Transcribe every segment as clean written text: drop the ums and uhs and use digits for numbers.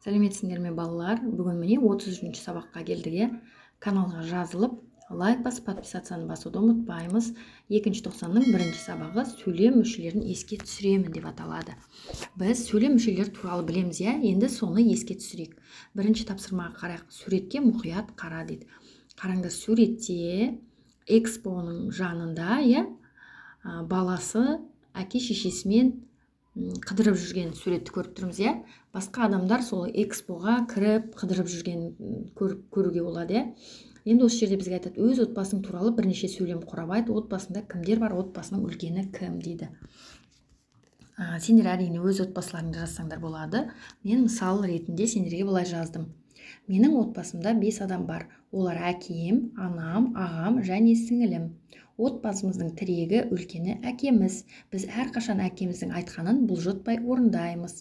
Сәлеметсіңдер ме, балалар? Бүгін міне 33 сабаққа келдік, иә. Каналға жазылып, лайк басып, подписацияны басуды ұмытпаймыз. Екінші тоқсанның бірінші сабағы «Сөйлем мүшелерін еске түсіремін» деп аталады. Біз сөйлем мүшелері туралы білеміз, иә. Енді соны еске түсірейік. Бірінші тапсырмаға қарайық. «Суретке мұқият қара», – дейді. Қараңдар, суретте экспоның жанында, иә, баласы әке шешесімен қыдырып жүрген суретті көріп тұрмыз, иә. Басқа адамдар сол экспоға кіріп, қыдырып жүрген көруге болады, иә. Енді осы жерде бізге айтады: «Өз отбасың туралы бірнеше сөйлем құрап айт. Отбасында кімдер бар? Отбасының үлкені кім?» – дейді. Сендер, әрине, өз отбасыларыңды жазсаңдар болады. Мен мысал ретінде сендерге былай жаздым: Менің отбасымда бес адам бар. Олар: әкем, анам, ағам және сіңілім. Отбасымыздың тірегі, үлкені – әкеміз. Біз әрқашан әкеміздің айтқанын бұлжытпай орындаймыз.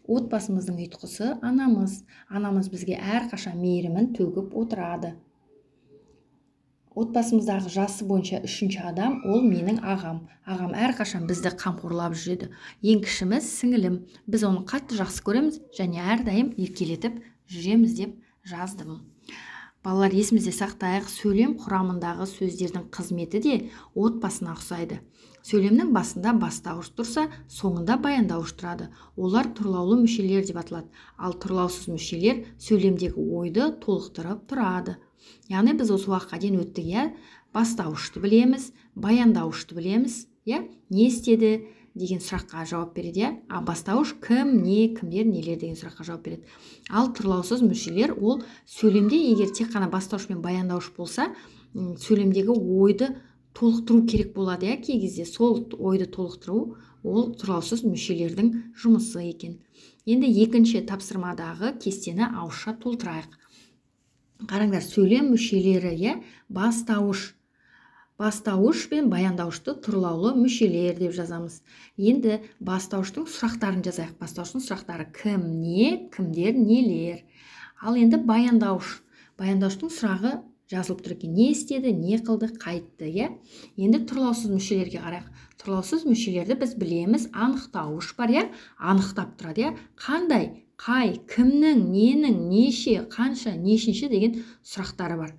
Отбасымыздың ұйытқысы – анамыз. Анамыз бізге әрқашан мейірімін төгіп отырады. Отбасымыздағы жасы бойынша үшінші адам – ол менің ағам. Ағам әрқашан бізді қамқорлап жүреді. Ең кішіміз – сіңілім. Біз оны қатты жақсы көреміз және әрдайым еркелетіп жүреміз деп жаздым. Балалар, есімізде сақтайық: сөйлем құрамындағы сөздердің қызметі де отбасына ұқсайды. Сөйлемнің басында бастауыш тұрса, соңында баяндауыш тұрады. Олар тұрлаулы мүшелер деп аталады. Ал тұрлаусыз мүшелер сөйлемдегі ойды толықтырып тұрады. Яғни біз осы уақытқа дейін өттік, иә. Бастауышты білеміз, баяндауышты білеміз, иә. «Не істеді?» деген сұраққа жауап береді, иә. А бастауыш «кім», «не», «кімдер», «нелер» деген сұраққа жауап береді. Ал тұрлаусыз мүшелер – ол сөйлемде егер тек қана бастауыш пен баяндауыш болса, сөйлемдегі ойды толықтыру керек болады, иә. Кей кезде сол ойды толықтыру – ол тұрлаусыз мүшелердің жұмысы екен. Енді екінші тапсырмадағы кестені ауызша толтырайық. Қараңдар, сөйлем мүшелері, иә. Бастауыш. Бастауыш пен баяндауышты тұрлаулы мүшелер деп жазамыз. Енді бастауыштың сұрақтарын жазайық. Бастауыштың сұрақтары: кім, не, кімдер, нелер. Ал енді баяндауыш. Баяндауыштың сұрағы жазылып тұр екен: не істеді, не қылды, қайтті, иә. Енді тұрлаусыз мүшелерге қарайық. Тұрлаусыз мүшелерді біз білеміз. Анықтауыш бар, иә, анықтап тұрады, иә. Қандай, қай, кімнің, ненің, неше, қанша, нешінші деген сұрақтары бар.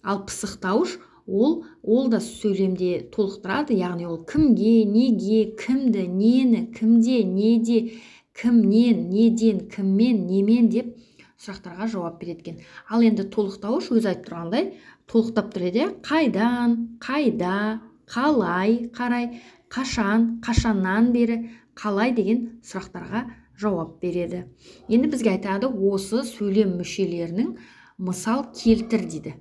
Ал пысықтауыш ол да сөйлемде толықтырады, яғни ол кімге, неге, кімді, нені, кімде, неде, кімнен, неден, кіммен, немен деп сұрақтарға жауап береді екен. Ал енді толықтауыш өзі айтып тұрғандай, толықтап тұрады, иә. Қайдан, қайда, қалай қарай, қашан, қашаннан бері, қалай деген сұрақтарға жауап береді. Енді бізге айтады: «Осы сөйлем мүшелерінің мысал келтір», – дейді,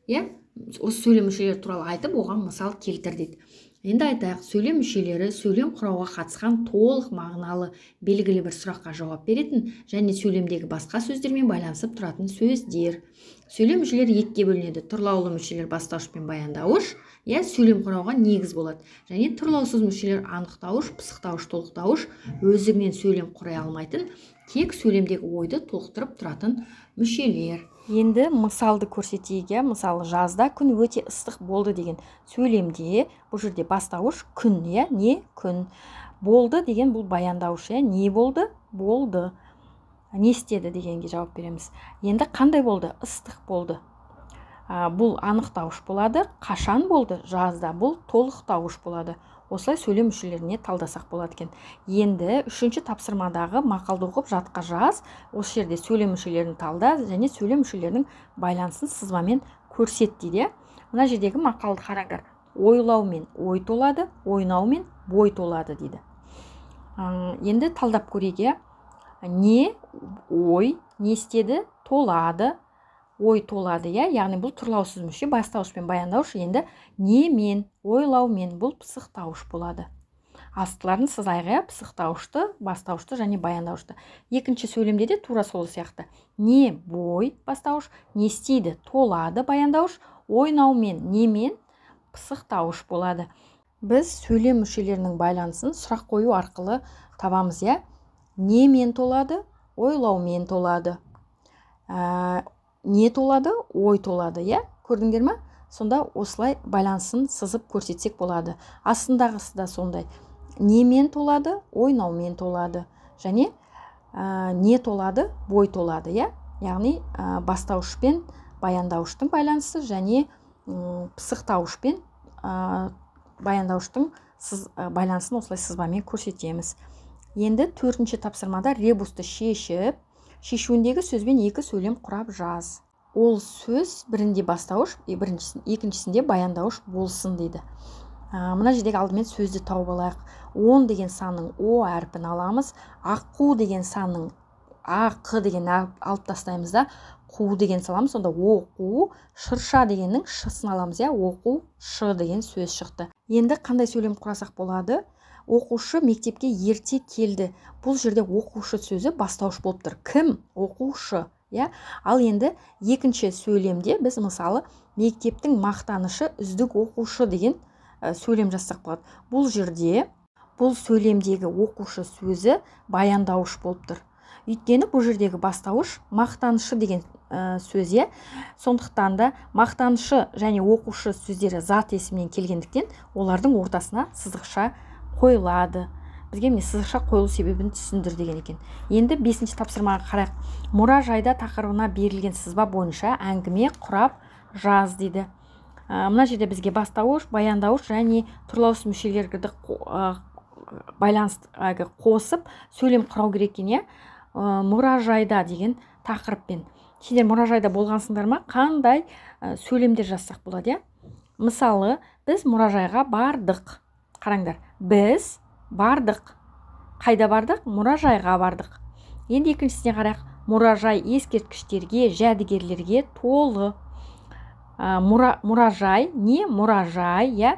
иә. «Осы сөйлем мүшелері туралы айтып, оған мысал келтір», – дейді. Енді айтайық: сөйлем мүшелері – сөйлем құрауға қатысқан, толық мағыналы, белгілі бір сұраққа жауап беретін және сөйлемдегі басқа сөздермен байланысып тұратын сөздер. Сөйлем мүшелері екіге бөлінеді: тұрлаулы мүшелер – бастауыш пен баяндауыш, иә, сөйлем құрауға негіз болады, және тұрлаусыз мүшелер – анықтауыш, пысықтауыш, толықтауыш, өздігінен сөйлем құрай алмайтын, тек сөйлемдегі ойды толықтырып тұратын мүшелер. Енді мысалды көрсетейік, иә. Мысалы, «Жазда күн өте ыстық болды» деген сөйлемде бұл жерде бастауыш күн, иә, не, күн, болды деген бұл баяндауыш, иә. Не болды? Болды. «Не істеді?» дегенге жауап береміз. Енді қандай болды? Ыстық болды. Бұл анықтауыш болады. Қашан болды? Жазда. Бұл толықтауыш болады. Осылай сөйлем мүшелеріне талдасақ болады екен. Енді үшінші тапсырмадағы мақалды оқып, жатқа жаз. Осы жерде сөйлем мүшелерін талда және сөйлем мүшелерінің байланысын сызбамен көрсет дейді, иә. Мына жердегі мақалды қараңдар: «Ойлаумен ой толады, ойнаумен бой толады», – дейді. Енді талдап көрейік, иә. Не, ой, не істеді? Толады, ой толады, иә. Яғни бұл тұрлаусыз мүше, бастауыш пен баяндауыш. Енді немен? Ойлаумен. Бұл пысықтауыш болады. Астыларын сызайық, иә, пысықтауышты, бастауышты және баяндауышты. Екінші сөйлемде де тура сол сияқты: не, бой, бастауыш, не істейді? Толады, баяндауыш, ойнаумен, немен, пысықтауыш болады. Біз сөйлем мүшелерінің байланысын сұрақ қою арқылы табамыз, иә. Немен толады? Ойлаумен толады. Не толады? Ой толады, иә. Көрдіңдер ма? Сонда осылай байланысын сызып көрсетсек болады. Астындағысы да сондай: немен толады? Ойнаумен толады. Және не толады? Бой толады, иә? Яғни бастауыш пен баяндауыштың байланысы және пысықтауыш пен баяндауыштың байланысын осылай сызбамен көрсетеміз. Енді төртінші тапсырмада ребусты шешіп, шешуіндегі сөзбен екі сөйлем құрап жаз. Ол сөз бірінде бастауыш, екіншісінде баяндауыш болсын дейді. Мына жердегі алдымен сөзді тауып алайық. 10 деген санның О әрпін аламыз. Аққу деген санның А, Қ деген алып тастаймыз да, қу деген саламыз. Сонда оқу, шырша дегеннің шысын аламыз, иә, оқу, шы деген сөз шықты. Енді қандай сөйлем құрасақ болады? Оқушы мектепке ерте келді. Бұл жерде оқушы сөзі бастауыш болып тұр. Кім? Оқушы, иә? Ал енді екінші сөйлемде біз мысалы мектептің мақтанышы үздік оқушы деген сөйлем жазсақ болады. Бұл жерде бұл сөйлемдегі оқушы сөзі баяндауыш болып тұр. Өйткені бұл жердегі бастауыш мақтанышы деген сөз, иә? Сондықтан да мақтанышы және оқушы сөздері зат есімнен келгендіктен олардың ортасына сызықша қойылады. Бізге міне сызықша қойылу себебін түсіндір деген екен. Енді бесінші тапсырмаға қарайық. Мұражайда тақырыбына берілген сызба бойынша әңгіме құрап жаз дейді. Мына жерде бізге бастауыш, баяндауыш және тұрлаусыз мүшелерді байланыс қосып сөйлем құрау керек екен, иә? Мұражайда деген тақырыппен. Сендер мұражайда болғансыңдар ма? Қандай сөйлемдер жазсақ болады, иә? Мысалы, біз мұражайға бардық. Қараңдар, біз бардық. Қайда бардық? Мұражайға бардық. Енді екіншісіне қарайық. Мұражай ескерткіштерге, жәдігерлерге толы. Мұражай, не мұражай, иә?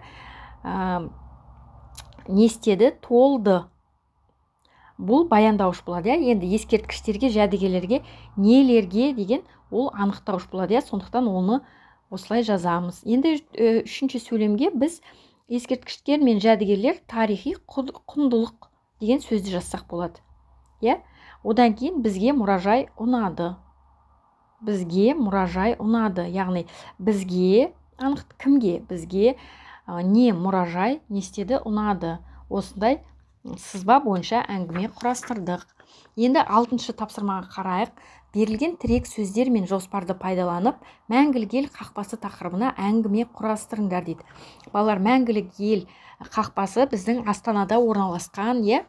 Не істеді? Толды. Бұл баяндауыш болады, иә? Енді ескерткіштерге, жәдігерлерге, нелерге деген ол анықтауыш болады, иә? Сондықтан оны осылай жазамыз. Енді үшінші сөйлемге біз ескерткіштер мен жәдігерлер тарихи құндылық деген сөзді жазсақ болады, иә? Одан кейін бізге мұражай ұнады. Бізге мұражай ұнады. Яғни бізге анық кімге? Бізге не мұражай не істеді? Ұнады. Осындай сызба бойынша әңгіме құрастырдық. Енді алтыншы тапсырмаға қарайық. Берілген тірек сөздер мен жоспарды пайдаланып, мәңгілік ел қақпасы тақырыбына әңгіме құрастырыңдар дейді. Балалар, мәңгілік ел қақпасы біздің Астанада орналасқан, иә?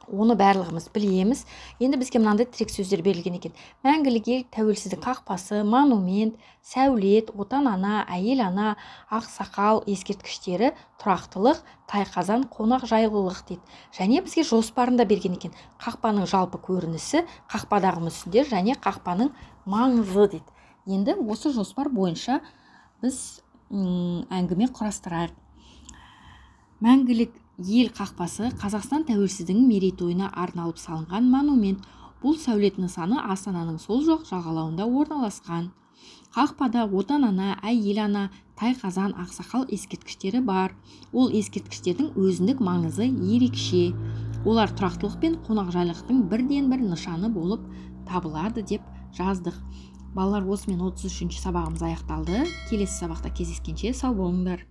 Оны барлығымыз білеміз. Енді бізге мынандай тірек сөздер берілген екен. Мәңгілік ел, тәуелсіздік қақпасы, монумент, сәулет, отан ана, әйел ана, ақсақал ескерткіштері, тұрақтылық, тайқазан, қонақжайлылық дейді. Және бізге жоспарын да берген екен. Қақпаның жалпы көрінісі, қақпадағы мүсіндер және қақпаның маңызы дейді. Енді осы жоспар бойынша біз әңгіме құрастырайық. Мәңгілік ел қақпасы Қазақстан тәуелсіздігінің мерейтойына арналып салынған монумент. Бұл сәулет нысаны Астананың сол жақ жағалауында орналасқан. Қақпада отан ана, әйел ана, тайқазан, ақсақал ескерткіштері бар. Ол ескерткіштердің өзіндік маңызы ерекше. Олар тұрақтылық пен қонақжайлықтың бірден-бір нышаны болып табылады деп жаздық. Балалар, осымен 33-ші сабағымыз аяқталды. Келесі сабақта кездескенше сау болыңдар.